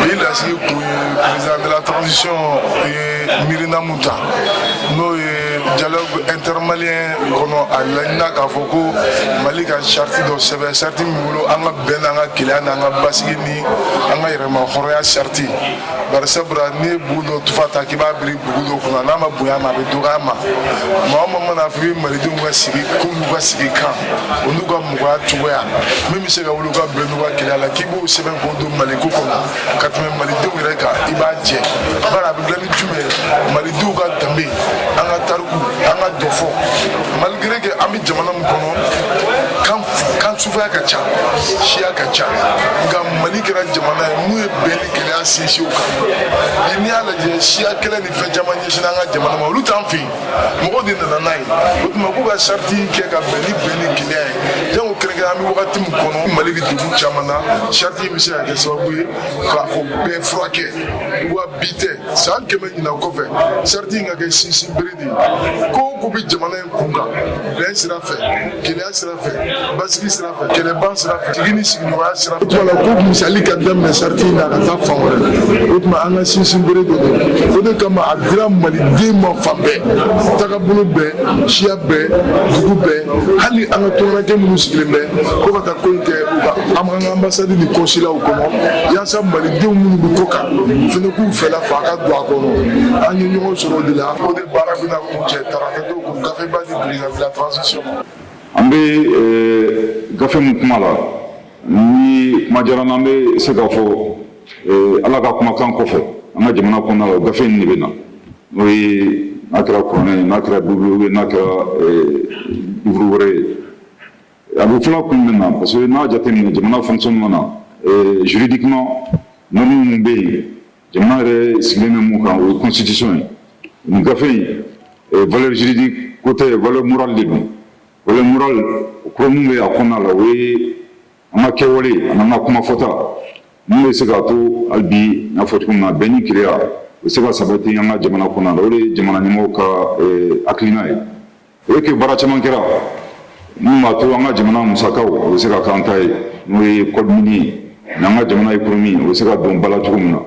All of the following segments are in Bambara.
Bi lasigi kun ye président de la transition ye miirina mun ta, n'o ye dialogue intermalien kɔnɔ, a laɲinina k'a fɔ ko Mali ka charte dɔ sɛbɛn, charte min bolo an ka bɛn n'an ka kelenya n'an ka basigi ni an ka yɛrɛma hɔrɔnya charte. Bari sabula n'i ye bugu dɔ tufa ta k'i b'a biri bugu dɔ kunna, n'a ma bonya ma, a bɛ dɔgɔya ma. Maa o maa mana fɔ i bɛ malidenw ka sigi ko n'u ka sigi kan, o n'u ka mɔgɔya cogoya min bɛ se ka wuli u ka bɛn n'u ka kelenya la, k'i b'o sɛbɛn k'o don Maliko kɔnɔ ka tɛmɛ malidenw yɛrɛ kan, i b'a jɛ. Bari a bɛ dilan ni jumɛn ye? Malidenw ka danbe, an ka tariku, an ka dɔfɔ. Malgré que an bɛ jamana min kɔnɔ, kan kan sufaya ka ca, siya ka ca, nka Mali kɛra jamana ye mun ye bɛn ni kelenya sinsin o kan. Bi n'i y'a lajɛ, siya kɛlɛ ni fɛn caman ɲɛsinna an ka jamana ma, olu t'an fɛ yen, mɔgɔw de nana n'a ye. O tuma k'u ka charte kɛ ka bɛn ni bɛn ni kelenya ye, jango kɛrɛnkɛrɛn an bɛ wagati min kɔnɔ, Mali bɛ degun caman na, charte in bɛ se ka kɛ sababu ye ka o bɛɛ furakɛ. Wa bi tɛ, san 100 ɲinan kɔfɛ, charte in ka kɛ sinsin bere de ye. Ko o ko bɛ jamana in kun kan, bɛn sira fɛ, kelenya sira fɛ, basigi sira fɛ, kɛlɛban sira fɛ, sigi ni sigiɲɔgɔnya sira fɛ, o tuma la ko misali ka daminɛ charte in na ka taa fan wɛrɛ. O tuma an ka sinsin bere dɔ don. O de kama a dira maliden ma fan bɛɛ, tagabolo bɛɛ, siya bɛɛ, dugu bɛɛ, hali an ka tunkarakɛ minnu sigilen bɛ ko ka taa ko in kɛ u ka an ka ambassade ni consulat kɔnɔ, yaasa malidenw minnu bɛ kɔ kan fɛnɛ k'u fɛla fɔ a ka don a kɔnɔ. An ye ɲɔgɔn sɔrɔ o de la. O de baara bɛna kuncɛ tarata don ko gafeba di président de la transition ma. An bɛ gafe mun kuma la ni kuma diyara n na, an bɛ se k'a fɔ Ala ka kumakan kɔfɛ, an ka jamana kɔnɔna la, o gafe in de bɛ na, n'o ye n'a kɛra kuranɛ ye, n'a kɛra Bible ye, n'a kɛra livre wɛrɛ ye. A bɛ fɔlɔ kun min na, parce que n'a jateminɛ jamana fonctionnement na, juridiquement, norme mun bɛ yen, jamana yɛrɛ sigilen bɛ mun kan, o ye constitution ye. Nin gafe in, valeur juridique ko tɛ, valeur morale de don. Valeur morale, o kɔrɔ mun bɛ a kɔnɔna la, o ye an ka kɛwale ani an ka kuma fɔta mun bɛ se k'a to hali bi n y'a fɔ cogo min na, bɛn ni kelenya o bɛ se ka sabati an ka jamana kɔnɔna la. O de ye jamana ɲɛmɔgɔw ka hakilina ye. O ye ke baara caman kɛra mun b'a to an ka jamana musakaw o bɛ se ka k'an ta ye, n'o ye code minier ye, ani an ka jamana économie o bɛ se ka don ba la cogo min na.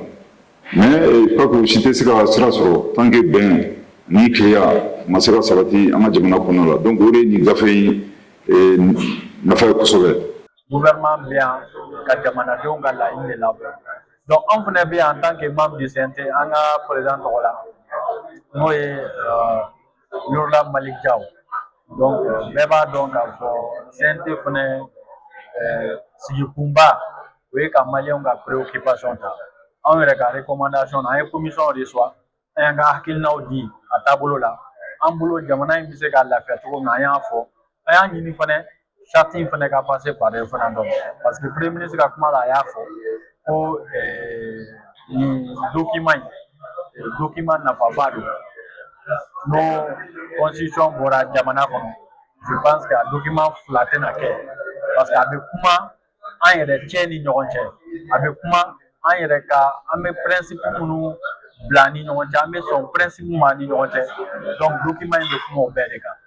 Mais je crois que o si tɛ se ka sira sɔrɔ tant que bɛn ni kelenya ma se ka sabati an ka jamana kɔnɔna la. Donc o de ye nin gafe in nafa ye kosɛbɛ. Gouvernement bɛ yan ka jamanadenw ka laɲini de labɔ. Donc anw fana bɛ yan en tant que membre du CNT, an ka président tɔgɔ la, n'o ye Nurula Malik Jaw. Donc bɛɛ b'a dɔn k'a fɔ CNT fana sigikunba o ye ka maliyɛnw ka préoccupation ta. Anw yɛrɛ ka recommandation na, an ye commission reçoit, an y'an ka hakilinaw di a taabolo la. An bolo, jamana in bɛ se ka lafiya cogo min na, an y'a fɔ, an y'a ɲini fana charte in fana ka passer par référendum, parce que premier ministre ka kuma la, a y'a fɔ ko nin document in, document nafaba don. N'o constitution bɔra jamana kɔnɔ, je pense que a document fila tɛna kɛ, parce que a bɛ kuma an yɛrɛ cɛ ni ɲɔgɔn cɛ, a bɛ kuma an yɛrɛ ka an bɛ principe minnu bila ni ɲɔgɔn cɛ, an bɛ sɔn principe ma ni ɲɔgɔn cɛ. Donc document in bɛ kuma o bɛɛ de kan.